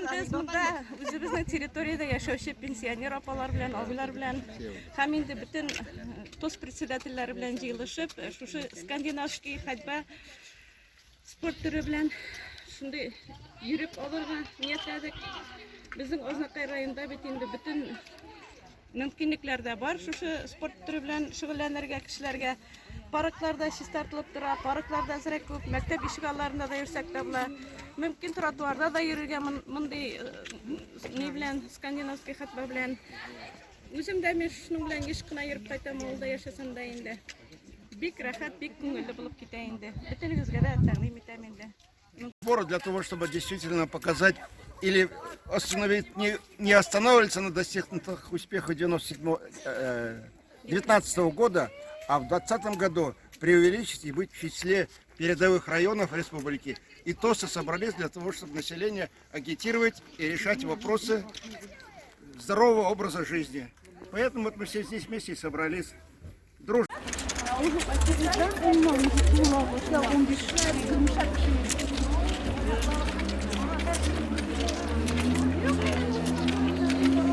Бүген без монда үзебезнең территориядә яшәүче пенсионер апалар белән, абыйлар белән һәм инде бөтен ТОС председательләре белән җыелышып, шушы скандинавский ходьба спорт төре белән шундый йөреп алырга ниятләдек. Безнең Азнакай районында бит инде бөтен мөмкинлекләр дә бар шушы спорт төре белән шөгыльләнергә кешеләргә. Парклар да чистартылып тора, парклар да әзрәк күп, мәктәп ишек алларында да йөрсәк тә була. Мөмкин тротуарда да йөрергә мондый ни белән, скандинавский ходьба белән. Үзем дә мин шуның белән еш кына йөреп кайтам, авылда яшәсәм дә инде. Бик рәхәт, бик күңелле булып китә инде. Бөтенегезгә дә тәкъдим итәм инде. Сбор для того, чтобы действительно показать или остановить, не останавливаться на достигнутых успехах 19 года, а в 2020 году преувеличить и быть в числе передовых районов республики. И ТОСы собрались для того, чтобы население агитировать и решать вопросы здорового образа жизни. Поэтому вот мы все здесь вместе и собрались. Дружно. Уже почти 15, 20-мешәр кеше.